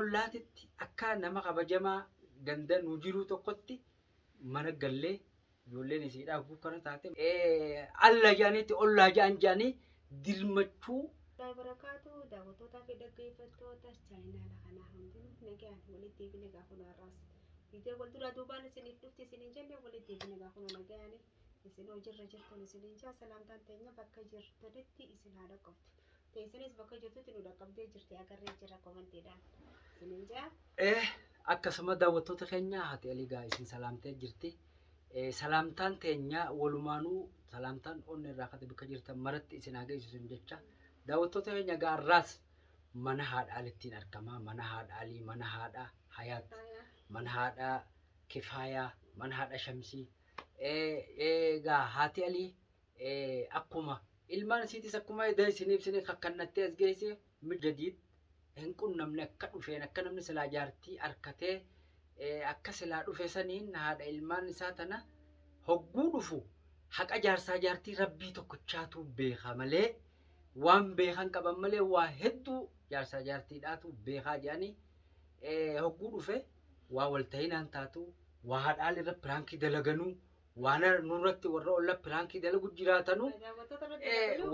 ollaatitti, akka nama kabajamaa ganda nu jiruu tokkotti mana gallee ijoolleen isiidhaa hogguu kana taate alla jedhaniitti ollaa jedhan jedhanii dirmachuu. Barakaatu daawwattootaa fi dhaggeeffattoota chaayinaala kanaa hundinuu nagaan walitti deebine. Gaafa nu har'aas viidiyoo wal duraa duubaan isiniif dhufti isiniin jenne, walitti deebine. Gaafa nu nagaan isin hojiirra jirtan isiniin jaa, salaamtaan teenya bakka jirtanitti isin haa dhaqqabtu. Teessanis bakka jirtutti nu dhaqqabdee jirti, agarree jira komantiidhaan isiniin jaa. Akkasuma daawwattoota keenya, haati Aligaa isin salaamtee jirti. Salaamtaan teenya walumaanuu salaamtaan onni irraa kate bakka jirtan maratti isin haa geessisu jecha. Daawwattoota keenya, gaarraas mana haadha Alittiin argama. Mana haadha Alii, mana haadha Hayaat, mana haadha Kifaayaa, mana haadha Shamsii. Egaa haati Alii akkuma ilmaan isiitis akkuma eda isin ibsine kakkannattee as geesse jadiid hin qunnamne. Akka dhufeen akka namni silaa jaartii arkatee akka silaa dhufe saniin haadha ilmaan isaa tana hogguu dhufu, haqa jaarsaa jaartii rabbii tokkichaatu beeka malee, waan beekan qaban malee, waa hedduu jaarsaa jaartiidhaatu beekaa jedhanii, hogguu dhufe waa waltahinaan taatu, waa haadhaal irra piraankii dalaganuu, waan nurratti warra olla piraankii dalagu jiraatanuu,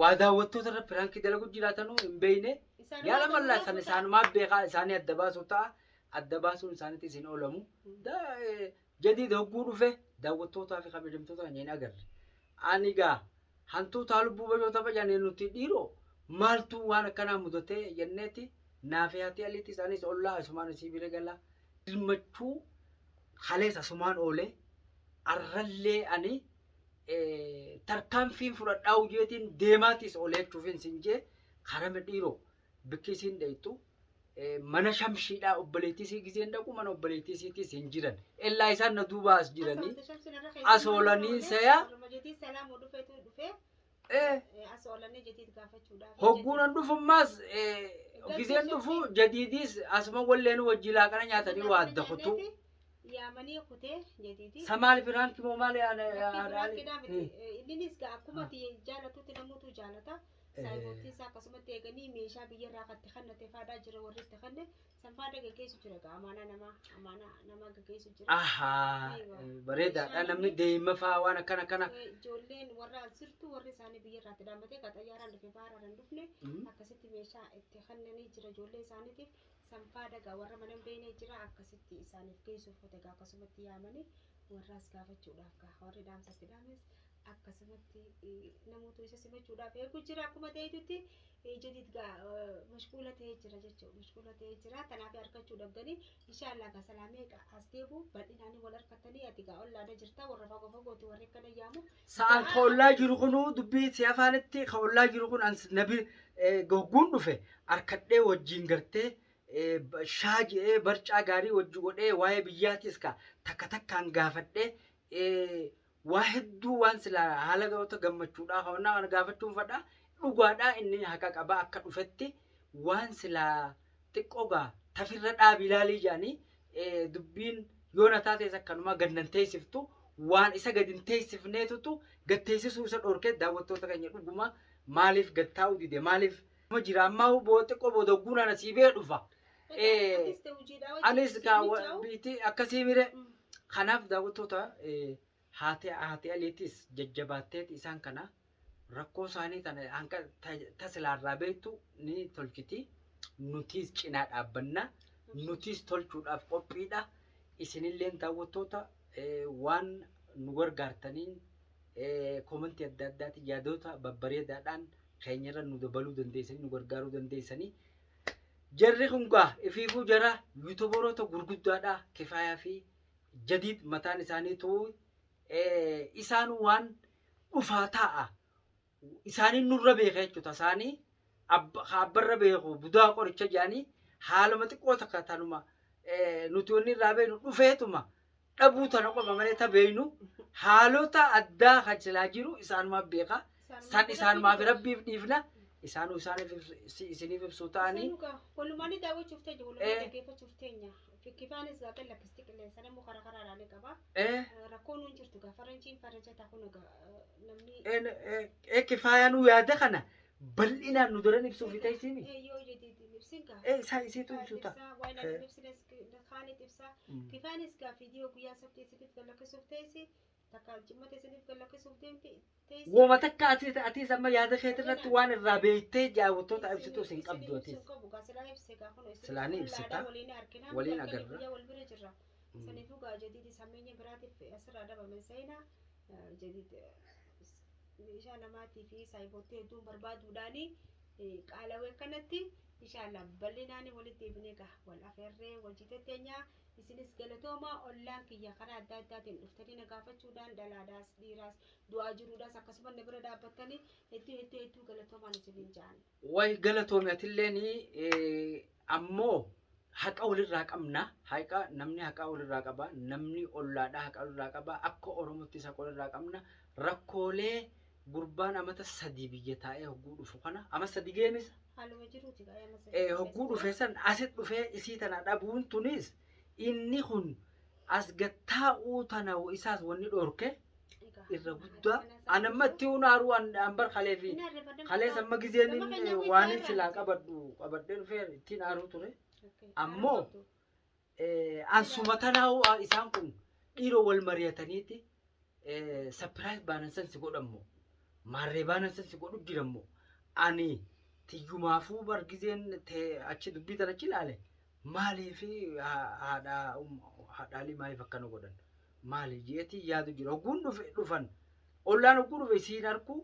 waa daawwattoota irra piraankii dalagu jiraatanuu hin beeyne. Yaala mallaa san isaanumaa beekaa, isaanii adda baasuu ta'a, adda baasuun isaaniitti isin oolamu. Jadiid hogguu dhufe daawwattootaa fi kabajamtoota keenya hin agarre. Ani gaa hantuutaa lubbuu bashoo tapha jedhanii, nuti dhiiroo maaltu waan akkanaa mudatee jenneeti naafi haati Aliitis, anis ollaa asumaan isii bira gala. Dirmachuu kalees asumaan oolee arrallee ani tarkaanfiin fudhadhaa hojeetiin deemaatis oolee jechuufin sin jee karame dhiiroo bikki isiin dheeytu mana Shamshiidhaa, obboleettii isii gizeen dhaqu mana obboleettii isiitiis hin jiran. Ellaa isaan na duuba as jiranii as oolanii saya. Hogguunan dhufummaas gizeen dhufu jadiidiis asuma walleen wajji laaqana nyaatanii waa adda kutu. Yaamanii kutee jadiidii. Sa maali, piraanki moo maali? Inninis akkuma jaalatutti namoota jaalata. Saayiboottii isaa akkasumatti eeganii meeshaa biyyarraa kan itti kennate faadhaa jira, warri itti kenne san faadha gaggeessu jira gaa, amaanaa namaa gaggeessu jira. Ahaa, bareedaadha, namni deema faa waan akkana kana. Ijoolleen warra asirtu warri isaanii biyyarraa itti dhaammatee kan xayyaaraan dhufe baaraan hin dhufne, akkasitti meeshaa itti kennanii jira ijoollee isaaniitiif. San faadha gaa warra mana hin beekne jira, akkasitti isaaniif geessuuf gaa akkasumatti yaamanii warraas gaafachuudhaaf gaa warri dhaamsatti dhaames akkasumatti namoota isa simachuudhaaf eegu jira. Akkuma ta'etutti jadiid gaa mashquula ta'ee jira jechuudha, mashquula ta'ee jira. Kanaaf harkachuu dhabdanii, inshaallah gaa salaamee as deebu bal'inaanii wal harkatanii. Ati gaa ollaadha jirta, warra fagoo fagooti warri akkana yaamu. Sa'aan ka ollaa jiru kunuu dubbii si afaanitti ka ollaa jiru kun nabi gogguun dhufe harkadhee wajjin gartee shaa je'ee barcaa gaarii wajji godhee, waa'ee biyyaatis ka takka takkaan gaafadhee, waa hedduu waan silaa haala goota gammachuudhaa kaawwannaa kana gaafachuun fadha. Dhugaadhaa inni haqa qaba, akka dhufetti waan silaa xiqqoo gaa tafirra dhaabi ilaalii jedhanii, dubbiin yoona taates akkanumaa gad nan teessiftu, waan isa gad hin teessifneetutu gad teessisuu isa dhorkee. Daawwattoota keenya, dhuguma maaliif gad taa'uu dide? Maaliif jira ammaa xiqqoo booda hogguunaan asii bee dhufa. Anis biitii akkasii mire. Kanaaf daawwattoota, haati Aliitis jajjabaatteet isaan kana rakkoo isaanii tana hanqa tasilaarraa beektu ni tolchiti. Nutiis cinaa dhaabbanna. Nutiis tolchuudhaaf qophiidha. Isinilleen daawwattoota waan nu gargaartaniin koomentii adda addaatiin yaadota babbareedaadhaan keenyarra nu dabaluu dandeessanii, nu gargaaruu dandeessanii. Jarri kun gaa ifiifuu jara yuutubaroota gurguddaadha. Kifaayaa fi Jadiid mataan isaaniitu isaan waan dhufaa taa'a. Isaaniin nurra beeka jechuudha. Isaanii abbarra beeku budaa qoricha jedhanii, haaluma xiqqoo takka tanuma nuti wanni irraa beeknu dhufeetuma dhabuu tana qofa malee ta beeknu haalota addaa kan silaa jiru isaanumaaf beeka. San isaanumaaf rabbiif dhiifna. Isaanuu isaaniif isiniif ibsuu ta'anii. Walumaan daawwachuuf teenya, walumaan dhaggeeffachuuf teenya. Kifaanis gaafa lakkisti qilleensa namuu karaa karaadhaan ni qaba. Rakkoon hin jirtu gaa, faranjiin farajata kun egaa namni. Kifaayaanuu yaada kana Bal'inaan nu daran ibsuuf teessimi. Yoo jadiitiin ibsin gaa. Isaa isiitu ibsu ta'a. Ibsaa waan ani ibsines kaanit ibsaa. Kifaanis gaa viidiyoo guyyaa sabtii isiniif gallakkisuuf teessi. Takka jimmata isiniif gallakkisuuf deemti teessi. Wooma takka atiis amma yaada keetirratti waan irraa beektee daawwattoota ibsitu isin qabdu atiis. Qabu gaa silaa ibse gaa kun Silaa ni ibsita. Waliin argina. Waliin agarra. Guyyaa wal bira jirra. Saniifuu gaa jadiidis hammeenya biraatiif asirraa dhabame seenaa jadiid meeshaa namaatii fi saayibootti hedduun barbaaduudhaani qaalawee kanatti inshallah bal'inaan walitti deebinee gaa wal afeerree wal jitetteenyaa isinis galatooma ollaan kiyya karaa adda addaatiin dhuftanii na gaafachuudhaan dhalaadhaas dhiiraas du'aa jiruudhaas akkasuma na bira dhaabbattanii hedduu hedduu hedduu galatoomaan isiniin ja'an. Way galatoomi atilleen ammoo haqa walirraa qabna. Haqa namni haqa walirraa qaba. Namni ollaadhaa haqa walirraa qaba. Akka Oromootti haqa walirraa qabna. Rakkoolee gurbaan amata 3 biyya taa'ee hogguu dhufu kana ama 3 geemisa. Haaluma jiruuti gaa amma Hogguu dhufe san asit dhufee isii tana dhabuun tunis inni kun as gattaa'uu tana isaas wanni dhoorke irra guddaa anamma itti unaaruu an bar kalee fi kalees amma gizeen waan silaa qabadhu qabadhee dhufee ittiin aaruu ture. Ammoo ansuma tanaa'uu isaan kun dhiiroo wal mari'ataniiti sapiraayis baanan san si godhammo maarree baanan san si godhu jirammo ani tiyyumaafuu bar gizeen achi dubbii tana achi ilaale maaliif haadhaalii maaliif akkana godhan maali jeetii yaadu jira hogguun dhufan ollaan hogguu dhufe isiin arku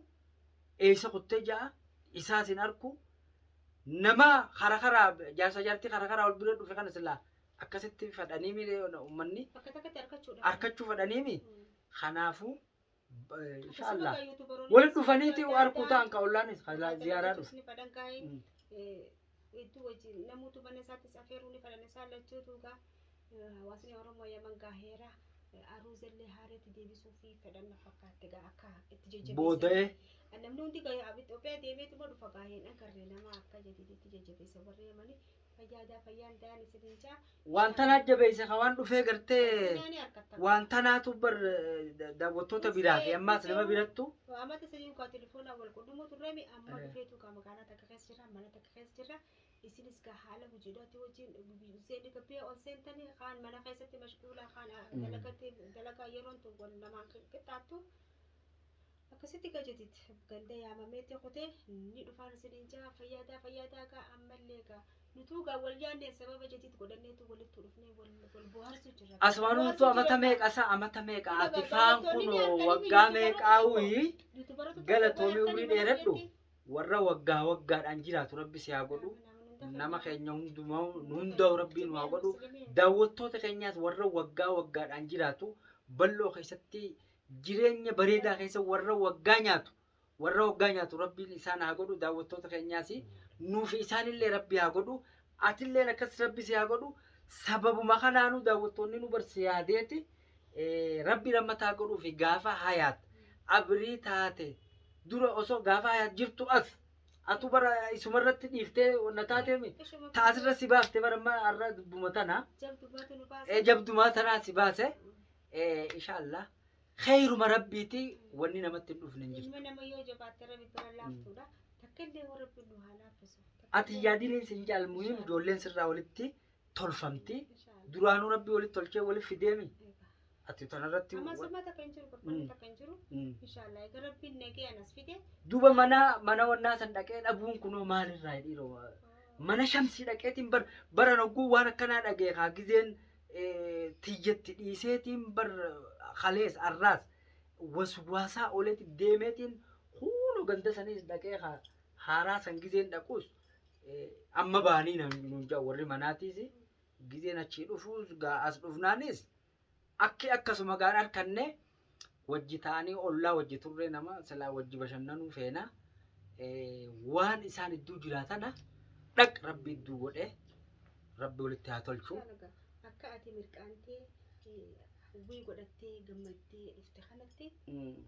eessa kuttee ja'a isaas hin arku nama kara karaa jaarsa jaartii kara karaa ol bira dhufe kana silaa akkasitti fadhanii mi uummanni Bakka takkatti argachuudha. arkachuu fadhanii mi kanaafuu inshallah Akkasuma yuutuubaroonni walitti dhufaniiti arkuu ta'an ka ollaanis ziyaaraa dhufe. Ni fadhan gaa'ee hedduu wajjin namoota mana isaattis afeeruu ni fadhan isaan lachuutu gaa hawaasni Oromoo Yaman gaaheera aruuzallee haareetti deebisuu fi fedhan na fakkaatte gaa akka itti jajjabeessan. Booda'ee Namni hundi gaa Itoophiyaa deemeetuma dhufa gaaheen agarree nama akka jadiiditti jajjabeessa warri Yamanii fayyaadaa fayyaan ta'an isiniin jaa. waan tanaa jabeesse ka waan dhufee gartee Nyaani harkatta. waan tanaatu bar daawwattoota biraa fi ammaas nama birattu Amata sadii kaa telefoonaa wal qunnamuu turreemi amma dhufeetu kaa magaalaa takka keessa jirra mana takka keessa jirra isinis gaa haala hojiidhaatti wajjin seenni gabbee ol seentanii kaan mana keessatti mashquulaa kaan dalagatti dalagaa yeroon tun wal namaan qixxaattu akkasitti gajetitti ganda yaamameetti kutee ni dhufaan isiniin jaa fayyaadaa fayyaadaa gaa ammallee gaa nutuu gaa wal yaanneen sababa jetitti godhanneetu walitti dhufnee wal bohaarsuu jirra. Asumaanumtu amata meeqa isa amata meeqa ati faan kun waggaa meeqaawii galatoomii umrii dheeradhu warra waggaa waggaadhaan jiraatu rabbi si haa godhu nama keenya hundumaa nu hundaa'u rabbiin nu haa godhu daawwattoota keenyaas warra waggaa waggaadhaan jiraatu bal'oo keessatti jireenya bareedaa keessa warra waggaa nyaatu warra waggaa nyaatu rabbiin isaan haa godhu daawwattoota keenyaas nuuf isaanillee rabbi haa godhu atilleen akkas rabbi si haa godhu sababuma kanaanuu daawwattoonni nu barsi yaadeeti rabbi rammataa godhuu fi gaafa hayaat abrii taate dura osoo gaafa hayaat jirtu as atu bara isumarratti dhiiftee na taateemi taasirra si baafte bara amma har'a dubbuma tana jabdumaa tanaa si baase inshallah khayruma rabbiiti wanni namatti hin dhufne hin jirtu. Ilma nama yoo jabaatte rabbi bira laaftuudha. Takka illee yoo rabbi nu haa laaffisu. Ati yaadiniin sin jaalmuun ijoolleen sirraa walitti tolfamti. Duraanuu rabbi walitti tolchee walitti fideemi. Ati tanarratti Amma summa takka hin jiru qurqurri takka hin jiru. Inshallah egaa rabbiin nagee anas fide. Duuba mana mana wannaa san dhaqee dhabuun kunoo maalirraa dhiiroo mana shamsii dhaqeetiin bar bara hogguu waan akkanaa dhagee haa gizeen tiyyatti dhiiseetiin bar kalees arraas waswaasaa oleeti deemeetiin huunoo ganda saniis dhaqee haa haaraa san gizeen dhaquus amma baanii nuun jedhu warri manaatiis gizeen achii dhufuus gaa as dhufnaanis akki akkasuma gaan harkanne wajji ta'anii ollaa wajji turree nama silaa wajji bashannanuu feena waan isaan idduu jiraatana dhaq rabbi idduu godhe rabbi walitti haa tolchu. Akka ati mirqaantee hawwii godhattee gammaddee dhufte kanatti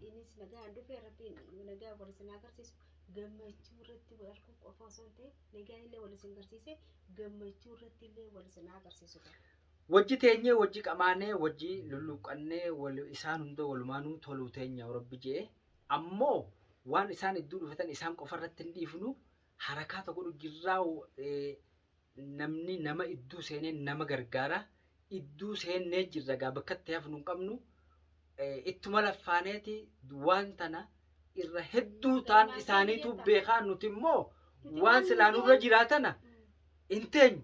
innis nagaan dhufee rabbiin nagaa wal isin agarsiisu gammachuu irratti wal arguu qofa osoo hin ta'in nagaa illee wal isin agarsiise gammachuu irratti illee wal isin agarsiisu. Wajji teenyee wajji qamaanee wajji lulluqqannee wal isaan hunda walumaanuu toluu teenya rabbi jee ammoo Waan isaan iddoo dhufatan isaan qofa irratti hin dhiifnu, harakaata godhu jirraa. Namni nama iddoo seenee nama gargaara. Iddoo seennee jirra gaa, bakka itti hafnu hin qabnu. Ittuma laffaaneeti waan tana irra hedduu ta'an isaaniitu beekaa, nuti immoo waan silaa nurra jiraatana hin teenyu.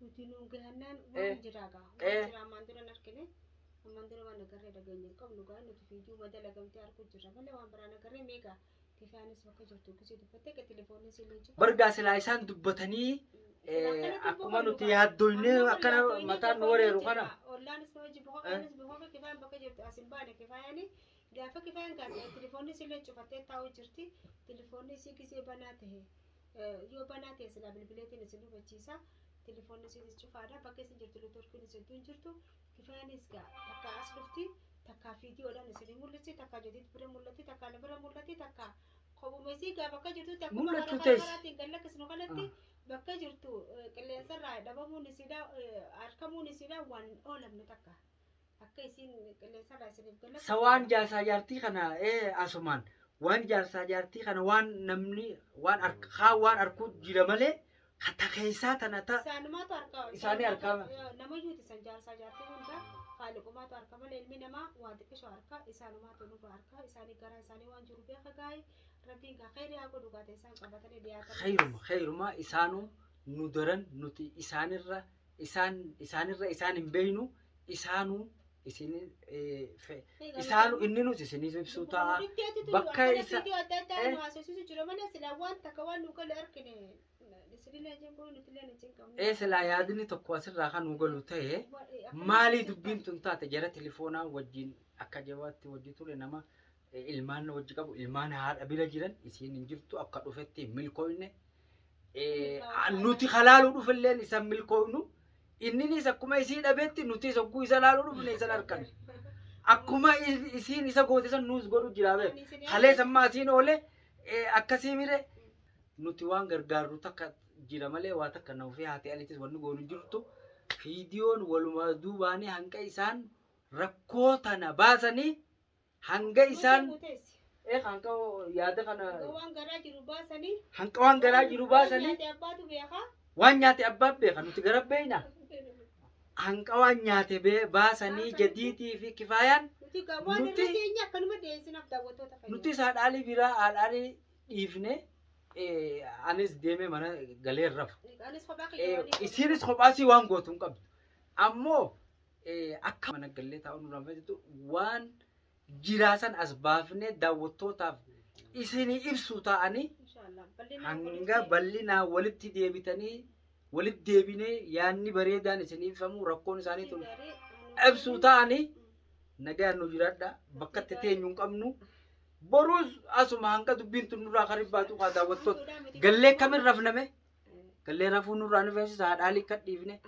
Nuti nu gahannaan waan jiraa gaa. Waan jiraa ammaan dura hin argine. Ammaan dura waan agarree dhageenye hin qabnu gaa, nuti fiidiyoo madalagamtee arguu jirra malee waan biraan agarree meeqa. Kifaanis bakka jirtu gisee dubbattee ka telefoonni illee cufa. Bargaa silaa isaan dubbatanii akkuma nuti yaaddoynee akkana mataan nu wareeru kana. Ollaanis hojii boqoqaanis boqoqa kifaan bakka jirtu as hin baane. Kifaayani gaafa kifaan gaafa telefoonni illee cufattee taa'uu jirti. Telefoonni isii gisee banaa ta'e, yoo banaa ta'e silaa bilbileetiin isin hubachiisa. Telefoonni isiitis cufaadha. Bakka isin jirtu networkiin isin hin jirtu. Kifaanis gaa takka as dhufti, takka fiidiyoodhaan isin mul'isi, takka jadiid bira mul'atti, takka na bira mul'atti, takka kophuma isii gaa bakka jirtutti akkuma Mul'achuu karaa teessi. karaatiin gad lakkisnu kanatti bakka jirtu qilleensarraa dhabamuun isiidha, argamuun isiidha waan oolamne takka akka isiin qilleensarraa isiniif gad Sa waan jaarsaa jaartii kana asumaan waan jaarsaa jaartii kana waan namni waan haa waan arkuu jira malee kata keessaa tana ta Isaanumaatu harka. Isaanii harkaa. Namayyuuti san jaarsaa jaartii hunda haaliqumaatu harka malee ilmi namaa waa xiqqisoo harka, isaanumaatu nurra harka. Isaanii garaa isaanii waan jiru beeka gaa'e. Rabbiin gaa khayrii haa godhu gaate isaan qabatanii dhiyaatan. Khayruma khayruma, isaanuu nu daran nuti isaanirra isaan isaanirra isaan hin beeynu, isaanuu isin isaanu inni nus isiniif ibsuu ta'a. Bakka isa Viidiyoo adda addaa nu haasofsiisu jira malee silaa waan takka waan nu galu argine isinillee hin qabnu, nutillee hin qabnu. Silaa yaadni tokko asirraa kan nu galu ta'e, maalii dubbiin tun taate, jara telefoonaa wajjin akka jabaatti wajji ture, nama ilmaan wajji qabu, ilmaan haadha bira jiran, isiin hin jirtu, akka dhufetti hin milkooyne. Nuti halaaluu dhufilleen isan milkooynu, inninis akkuma isii dhabetti nutis hogguu isa laaluu dhufne isan arkan. Akkuma isiin isa goote san nuus godhu jira beek. Kaleessa ammaa asiin oole akkasii mire, nuti waan gargaarru takka jira malee waa takka na ofii haati alitis wanni goonu jirtu. Fiidiyoon walumaa duubaanii hanga isaan rakkoo tana baasanii, hanga isaan hanga yaada kana waan garaa jiru baasanii hanga waan garaa jiru baasanii nyaate abbaatu beekaa. Waan nyaate abbaan beeka, nuti gara beeyna. Hanga waan nyaate baasanii jadiitii fi kifaayaan Nuti gaa waan irra keenya akkanuma dhiyeessinaaf daawwattoota keenya. Nuti haadhaalii biraa haadhaalii dhiifne, anis deemee mana galee rafu. Anis kophaa kiyya waliin. Isiinis kophaasii waan gootu hin qabdu. Ammoo akka mana gallee taa'uu nurraan fayyadu waan jiraasan as baafnee daawwattootaaf isinii ibsu ta'anii Inshallah. Bal'inaan hanga bal'inaan walitti deebitanii walitti deebinee yaadni bareedaan isinii ibsamu, rakkoon isaanii tun ibsuu ta'anii nagaan nu jiraadha. Bakka itti teenyu hin qabnu. Boruus asuma hanga dubbiin tun nurraa kan baatu haa daawwattoota. Gallee kamin rafname? Gallee rafuu nurraa nu feesisa, haadhaalii kan dhiifne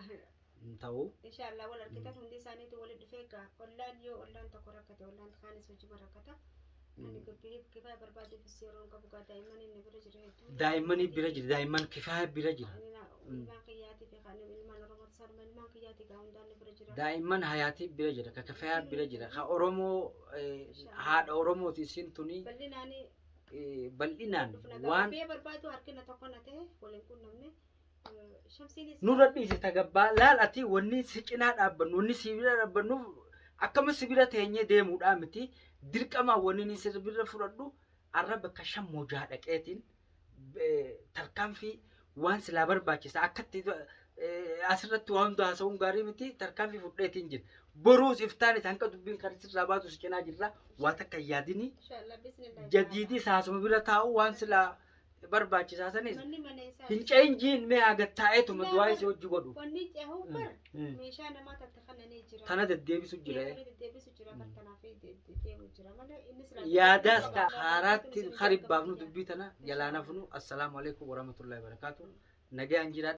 hin ta'u. Inshallah wal argitan, hundi isaaniitu walitti dhufee gaa ollaan, yoo ollaan tokko rakkate ollaan kaanis wajjuma rakkata. Ani gabbii kifaa barbaaduufis yeroo hin qabu gaa, daa'imman inni bira jira hedduu. Daa'immanii bira jira, daa'imman kifaa bira jira. Ilmaan kiyyaatii fi kan ilmaan Oromoo sanuma ilmaan kiyyaatii gaa hundaan bira jira. Daa'imman hayaatii bira jira, ka kifayaa bira jira, ka Oromoo haadha Oromooti isiin tuni. Bal'inaan Bal'inaan dhufna waan biyya barbaadu harkina tokko na ta'e waliin qunnamne. Shamsiinis nurra dhiise tagabbaa laal, ati wanni si cinaa dhaabbannu, wanni si bira dhaabbannuuf akkama si bira teenyee deemuudhaa miti. Dirqamaa wanni ni si bira fudhadhu arra bakka shan moojaa dhaqeetiin tarkaanfii waan silaa barbaachisa akkatti asirratti waan hunda haasa'uun gaarii miti, tarkaanfii fudheetiin jira. Boruus iftaanis hanqa dubbiin kan sirraa baatu si cinaa jirra, waa takka hin yaadini. Inshallah bismillah. Jadiidis haasuma bira taa'u waan silaa barbaachisaa sanis Manni mana isaa. hin ce'in jiin mee haga taa'eetuma du'aa isii hojii godhu. Wanni ce'uuf bar meeshaa namaa tatta kannanii jira. Tana deddeebisu jira. Tana deddeebisu jira, bar tanaaf deemu jira malee innis Yaadaas ta haaraatti karibbaafnu dubbii tana jalaa nafnu. Assalaamu alaikum warahmatullahi wabarakaatu. Nagaan jiraadha.